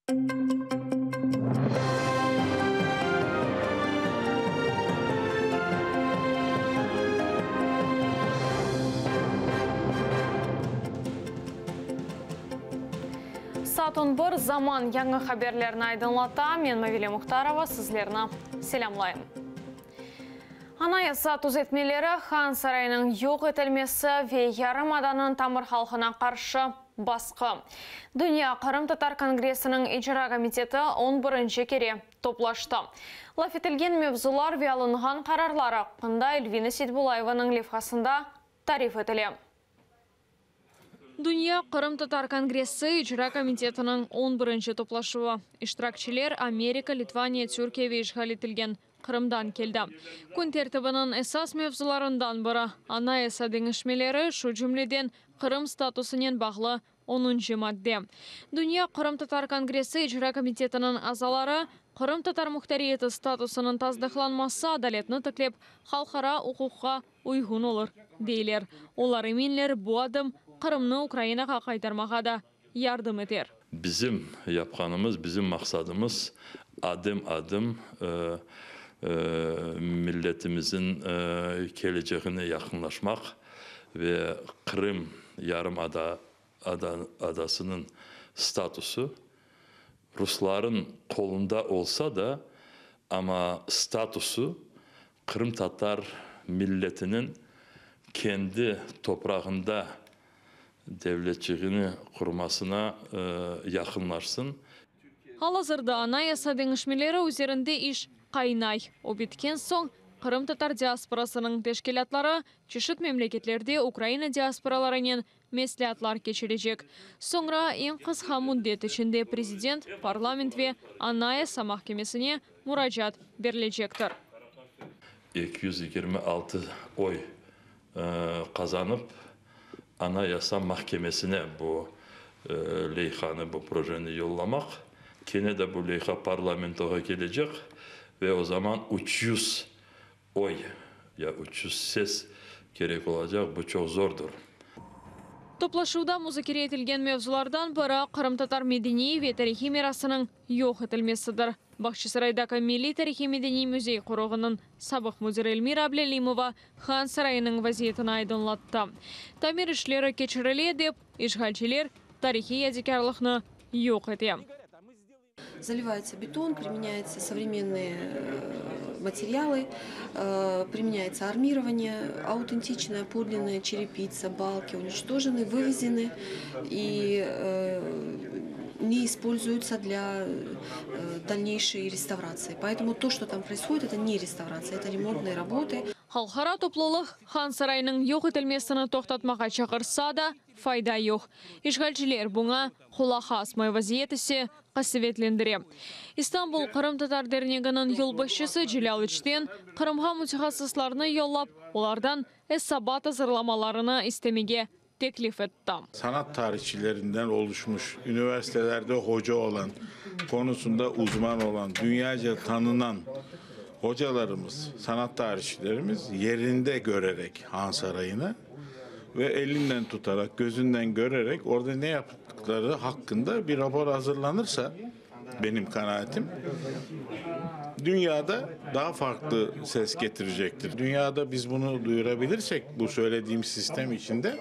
Saat on bir, Zaman yañı haberlerni aydınlata. Men Mavile Muhtarova sizlerni selâmlayım. Anayasa tüzetmeleri, Han sarayınıñ yoq etilmesi ve yarımadanıñ tamır halqına qarşı basqı. Dünya qırımtatar kongressiniñ icra komiteti on birinci kere toplaştı. Laf etilgen mevzular ve alınğan qararlar aqqında Elvina Seytbulayevanıñ levhasında tarif etile. Dünya qırımtatar kongressi icra komitetiniñ on birinci toplaşuvı. İştirakçiler Amerika, Litvaniya, Türkiye ve işğal etilgen Qırımdan keldi. Kün tertibiniñ esas mevzularından biri, Anayasa deñişmeleri, şu cümleden Qırım statusınen bağlı onuncı madde. Dünya qırımtatar kongressi icra komitetiniñ azaları qırımtatar muhtariyeti statusınıñ tasdıqlanması adaletni tiklep, halqara uquqqa uyğun olur, deyler. Olar eminler, bu adım Qırımnı Ukrainağa qaytarmağa da yardım eter. Bizim yapqanımız, bizim maqsadımız adım-adım milletimizin keleceğine yaqınlaşmaq ve Qırım yarımada adasınıñ statusı rusların qolunda olsa da, amma statusı qırımtatar milletiniñ kendi toprağında devletçiğini qurmasına yaqınlaşsın. Al-azırda Anayasa deñişmeleri üzerinde iş qaynay. O bitken soñ, qırımtatar diasporasınıñ teşkilâtları çeşit memleketlerde Ukraina diasporalarınen mesleatlar keçirecek. Soñra eñ qısqa müddet içinde prezident, parlament ve Anayasa mahkemesine muracaat berilecektir. 226 oy qazanıp, Anayasa mahkemesine bu leyhanı, bu projeni yollamaq. Kene de bu leyha parlamentoğa kelecek ve o zaman 300 oy ya 300 ses kerek olacaq, bu çoq zordır. Toplaşuvda muzakere etilgen mevzulardan biri qırımtatar medeniy ve tarihiy mirasınıñ yoq etilmesidir. Bağçasaraydaki Milliy tarihiy-medeniy müzey qoruğınıñ sabıq müdiri Elmira Ablâlimova Han sarayınıñ vaziyetini aydınlattı. Tamir işleri keçirile dep, işğalciler tarihiy yadikârlıqnı yoq ete. Zalivayetsâ beton, primenyayetsâ sovremennıye materialı, primenyayetsâ armirovaniye, autentiçnaya podlinnaya çerepitsa, balki uniçtojenı, vıvezenı i ne ispolzuyutsâ dlâ dalneyşey restavratsii. Poetomu to, çto tam proishodit, eto ne restavratsiya, eto remontnıye rabotı. Halqara toplulıq Han sarayınıñ yoq etilmesini toqtatmağa çağırsa da, fayda yoq. İşğalciler buña qulaq asmay, vaziyet ise qasevetlendire. İstanbul qırımtatar derneginiñ yolbaşçısı Celâl İçten Qırımğa mütehassıslarnı yollap, olardan esabat azırlamalarını istemege teklif etti. Sanat tarihçilerinden oluşmuş, üniversitelerde hoca olan, konusunda uzman olan, dünyaca tanınan hocalarımız, sanat tarihçilerimiz yerinde görerek Han Sarayını ve elinden tutaraq, gözünden görerek orada ne yaptıkları hakkında bir rapor hazırlanırsa, benim kanaatim, dünyada daha farklı ses getirecektir. Dünyada biz bunu duyurabilirsek, bu söylediğim sistem içinde,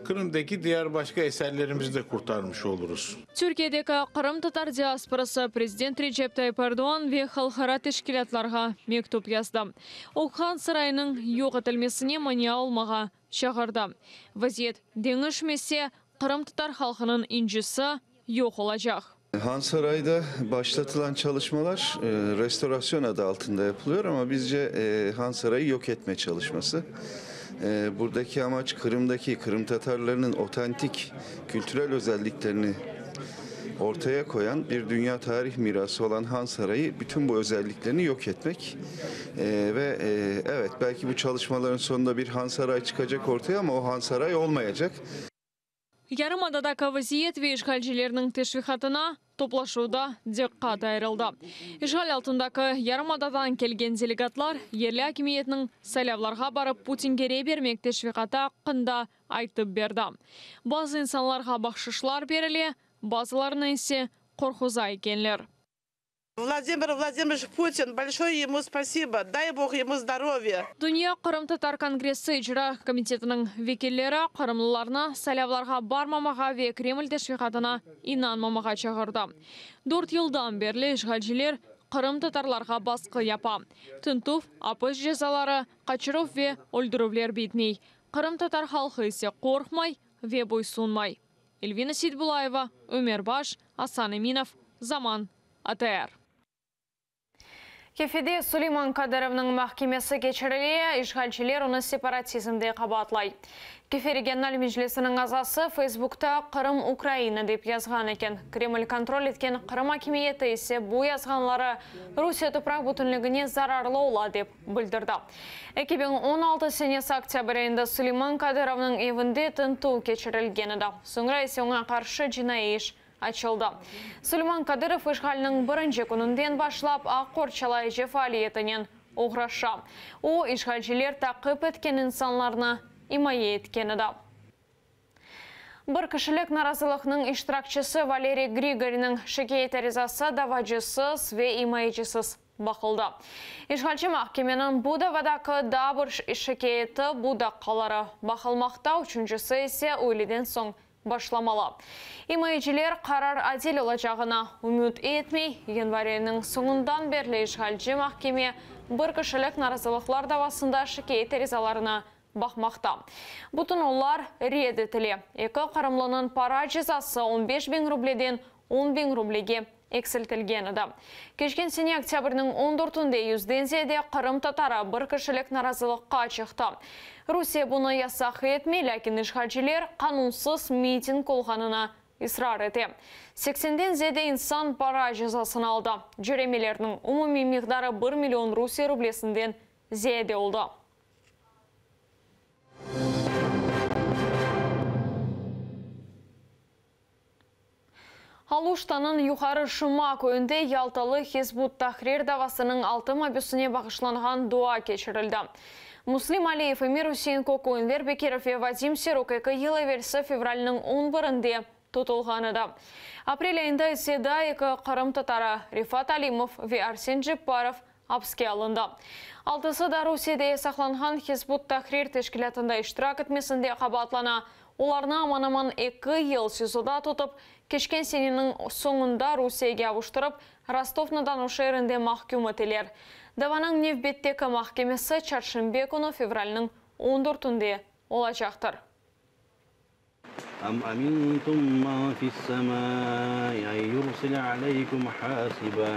Kırım'daki diğer başka eserlerimizi de kurtarmış oluruz. Türkiyedeki qırımtatar diasporası prezident Recep Tayyip Erdoğan ve halqara teşkilâtlarğa mektüp yazdı. O, Han sarayınıñ yoq etilmesine mania olmağa çağırdı. Vaziyet deñişmese, qırımtatar halqınıñ incisi yoq olacaq. Hansarayda başlatılan çalışmalar restorasyon adı altında yapılıyor ama bizce Hansarayı yok etme çalışması. Buradaki amaç Kırımdaki Kırım Tatarlarının otantik kültürel özelliklerini ortaya koyan bir dünya tarih mirası olan Han Sarayı bütün bu özelliklerini yok etmek. Ve evet belki bu çalışmaların sonunda bir Han Saray çıkacak ortaya ama o Han Saray olmayacak. Yarımadadaki vaziyet ve işğalcilerniñ teşviqatına toplaşuvda diqqat ayırıldı. İşğal altındaki yarımadadan kelgen delegatlar yerli akimiyetniñ saylavlarğa barıp Putinge rey bermek teşviqatı aqqında aytıp berdi. Bazı insanlarğa bahşışlar berile, bazılarına ise. Qorquza ekenler. Vladimir Vladimirovich Putin, bolşoye yemu spasibo, day Bog yemu zdorovya. Dünya qırımtatar kongressi icra komitetiniñ vekilleri qırımlılarnı saylavlarğa barmamağa ve Kreml teşviqatına inanmamağa çağırdı. Dört yıldan berli işğalciler qırımtatarlarğa basqı yapa. Tintüv, apis cezaları, qaçıruv ve öldürüvler bitmey. Qırımtatar halqı ise qorqmay ve boysunmay. Elvina Seytbulayeva, Ümer Baş, Asan Eminov, Zaman, ATR. Kefede Suleyman Kadırovnıñ mahkemesi keçirile, işğalciler onı separatizmde qabaatlay. Kefe regional meclisiniñ azası Feysbukta Qırım Ukraina dep yazğan eken. Kreml kontrol etken Qırım akimiyeti ise bu yazğanları Rusiye topraq bütünligine zararlı ola dep bildirdi. 2016 senesi oktâbr ayında Suleyman Kadırovnıñ evinde tintüv keçirilgen edi, soñra ise oña qarşı cinaiy iş açıldı. Suleyman Kadırov işğalniñ birinci kününden başlap aq qorçalayıcı faaliyetinen oğraşa. O, işğalciler taqip etken insanlarnı imaye etken edi. Bir kişilik narazılıqnıñ iştirakçisi Valeriy Grigoriniñ şikâyet arizası davacısız ve imayecisiz baqıldı. İşğalci mahkemeniñ bu davadaki daa bir şikâyeti bu daqqaları baqılmaqta, üçüncisi ise üyleden soñ başlamalı. İmayeciler qarar adil olacağına ümüt etmey. Yanvar ayınıñ soñundan berli işğalci mahkeme bir kişilik narazılıqlar davasında şikâyet arizalarını baqmaqta. Bütün olar red etile. Eki qırımlınıñ para cezası on 5000 rubleden 10 biñ rublege eksiltilgen edi. Keçken sene oktâbrniñ on dörtünde yüzden ziyade qırımtatarı bir kişilik narazılıqqa çıqtı. Rusiye bunı yasaq etmey, lâkin işğalciler qanunsız miting olğanını israr ete. Seksenden ziyade insan para cezasını aldı. Cöremelerniñ umumiy miqdarı bir million Rusiye rublesinden ziyade oldı. Aluştanıñ Yuqarı Şuma köyünde Yaltalı Hizb ut-Tahrir davasınıñ altı mabüsine bağışlanğan dua keçirildi. Muslim Aliyev, Emir-Üsein Kuku, Enver Bekirov ve Vadim Siruk eki yıl evelsi fevralniñ on birinde tutulğan edi. Aprel ayında ise daa eki qırımtatarı, Refat Alimov ve Arsen Cepparov apiske alındı. Altısı da Rusiyede yasaqlanğan Hizb ut-Tahrir teşkilâtında iştirak etmesinde qabaatlana. Olarnı aman-aman eki yıl SİZOda tutıp, keçken seneniñ soñunda Rusiyege avuştırıp, Rostov-na-Donu şeerinde mahküm eteler. Davanıñ nevbetteki mahkemesi çarşenbe künü fevralniñ on dörtünde olacaqtır. Am amintum men fis-semai en yursile aleykum hasiba,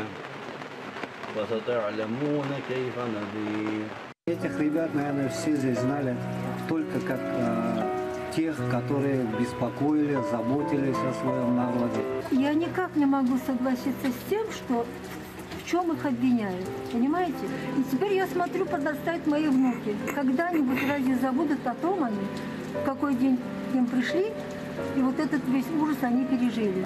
fesata'lemune keyfe nedir. Этих ребят, наверное, все здесь знали только как тех, которые беспокоили, заботились о своем народе. Я никак не могу согласиться с тем, что в чем их обвиняют, понимаете? И теперь я смотрю, подрастают мои внуки. Когда-нибудь разве забудут о том они, в какой день к ним пришли, и вот этот весь ужас они пережили.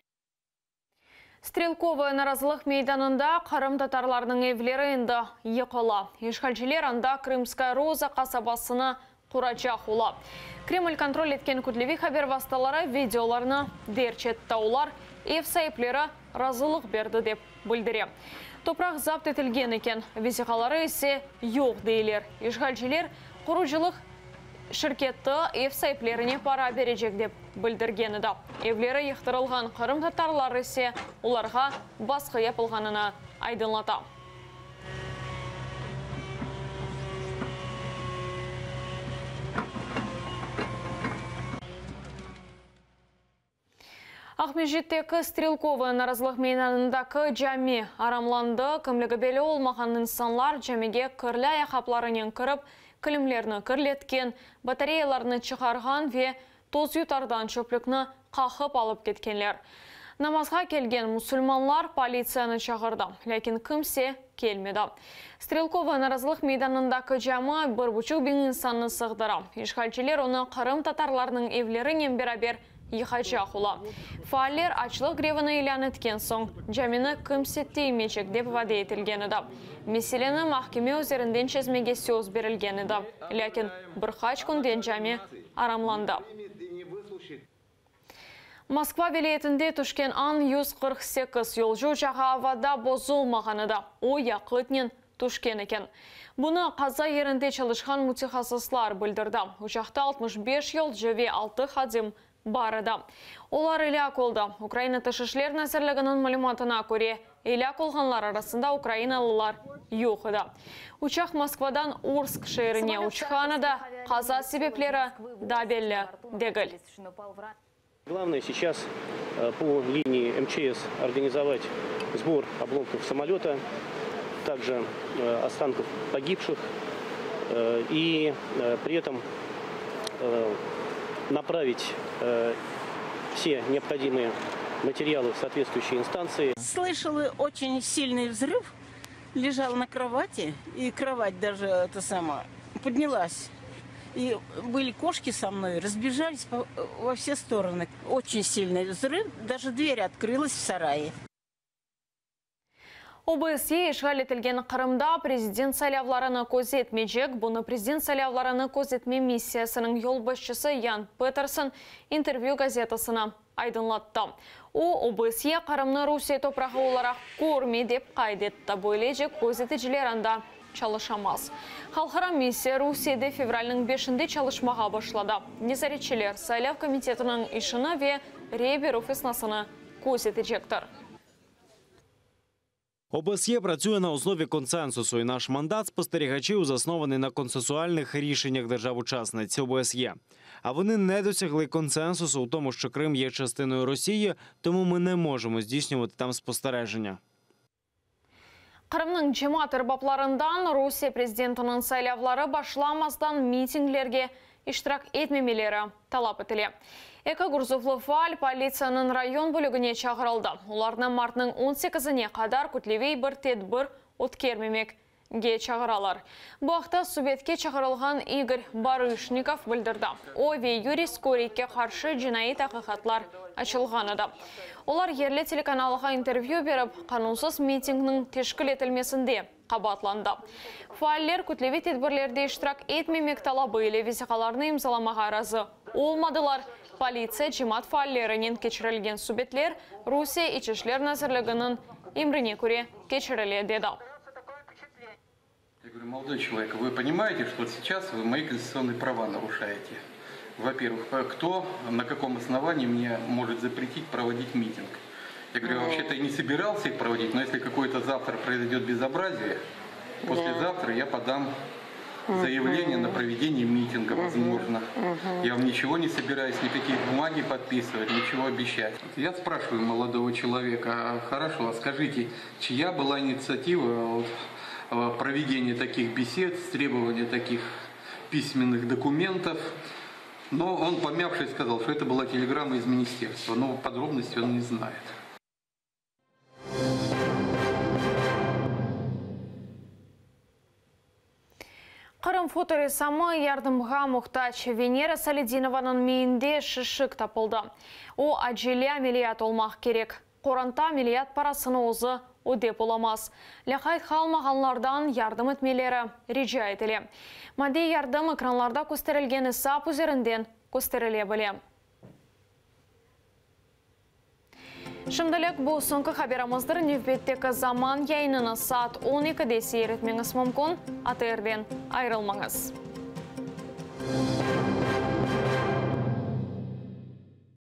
Strelkovaya narazılıq meydanında qırımtatarlarnıñ evleri endi yıqıla. İşğalciler anda Krımskaya Roza qasabasını quracaq ola. Kreml kontrol etken kütleviy haber vastaları videolarnı derc etti. Olar ev saipleri razılıq berdi dep bildire. Topraq zapt etilgen eken, vesiqaları ise yoq deyler. İşğalciler qurucılıq şirketi ev saiplerine para berecek dep bildirgen edi. Evleri yıqtırılğan qırımtatarlar ise olarğa basqı yapılğanını aydınlata. Aqmescitteki Strelkovaya narazılıq meydanındaki cami aramlandı. Kimligi belli olmağan insanlar camige kirli ayaqqaplarınen kirip, kilimlerni kirletken, batareyalarnı çıqarğan ve tozyutardan çöplükni qaqıp alıp ketkenler. Namazğa kelgen musulmanlar politsiyanı çağırdı, lâkin kimse kelmedi. Strelkovaya narazılıq meydanındaki cami bir buçuq biñ insannı sığdıra. İşğalciler onı qırımtatarlarnıñ evlerinen beraber yıqacaq ola. Faaller açlıq grevini ilân etken soñ, camini kimse tiymeycek dep vade etilgen edi. Meseleni mahkeme üzerinden çezmege söz berilgen edi. Lâkin bir qaç künden cami aramlandı. Moskva vilâyetinde tüşken An 148 yolcu uçağı avada bozulmağan edi, o yaqıtnen tüşken eken. Bunı qaza yerinde çalışqan mütehassıslar bildirdi. Uçaqta 65 yolcu ve altı hadim bar edi. Olar elâk oldı. Ukraina Tış işler nazirliginiñ malümatına köre, elâk olğanlar arasında ukrainalılar yoq edi. Uçaq Moskvadan Orsk şeerine uçqan edi. Qaza sebepleri daa belli degil. Главное сейчас по линии МЧС организовать сбор обломков самолета, также останков погибших и при этом направить все необходимые материалы в соответствующие инстанции. Слышала очень сильный взрыв, лежала на кровати, и кровать даже это самое, поднялась. И были кошки со мной, разбежались во все стороны. Очень сильный взрыв, даже дверь открылась в сарае. OBSE işğal etilgen Qırımda prezident saylavlarını közetmeycek. Bunı prezident saylavlarını közetme missiyasınıñ yolbaşçısı Yan Petersen İntervyü gazetasına aydınlattı. O, OBSE Qırımnı Rusiye toprağı olaraq körmey, dep qayd etti. Böylece közeticiler anda çalışamaz. Halqara missiya Rusiyede fevralniñ beşinde çalışmağa başladı. Nezaretçiler saylav komitetiniñ işini ve rey berüv esnasını közetecektir. ОБСЄ працює на основі консенсусу, і наш мандат спостерігачів заснований на консенсуальних рішеннях держав-учасниць ОБСЄ. А вони не досягли консенсусу у тому, що Крим є частиною Росії, тому ми не можемо здійснювати там спостереження. Qırımnıñ cemaat erbaplarından Rusiye prezidentiniñ saylavları başlamazdan mitinglerge iştirak etmemeleri talap etile. Eki Gurzuflı faal politsiyanıñ rayon bölügine çağırıldı. Olarnı martnıñ on sekizine qadar kütleviy bir tedbir ötkermemege çağıralar. Bu aqta subetke çağırılğan İgor Barışnikov bildirdi. O ve Yuriy Skorikke qarşı cinaiy taqiqatlar açılğan edi. Olar yerli telekanalğa intervyü berip, qanunsız mitingniñ teşkil etilmesinde qabaatlandı. Faaller kütleviy tedbirlerde iştirak etmemek talabı ile vesiqalarnı imzalamağa razı olmadılar. Politsiya cemaat faallerinen keçirilgen subetler Rusiye İç işler nazirliginiñ emrine köre keçirile, dedi. Я говорю, молодой человек, вы понимаете, что вот сейчас вы мои конституционные права нарушаете? Во-первых, кто, на каком основании мне может запретить проводить митинг? Я говорю, вообще-то я не собирался их проводить, но если какое-то завтра произойдет безобразие, послезавтра я подам заявление на проведение митинга, возможно. Я вам ничего не собираюсь, никакие бумаги подписывать, ничего обещать. Я спрашиваю молодого человека, а, хорошо, а скажите, чья была инициатива проведения таких бесед, требования таких письменных документов? Но он, помявшись, сказал, что это была телеграмма из министерства, но подробности он не знает. Qırım fotoressamı yardımğa muhtac. Venera Saledinovanıñ miyinde şişik tapıldı. O, acele ameliyat olmaq kerek. Qoranta ameliyat parasını özü ödep olamaz. Lâqayt qalmağanlardan yardım etmeleri rica etile. Maddiy yardım ekranlarda kösterilgen esap üzerinden kösterile bile. Şimdilik bu soñki haberimizdir. Nevbetteki Zaman yayınını saat on ekide seyir etmeñiz mümkün. ATRden ayırılmañız.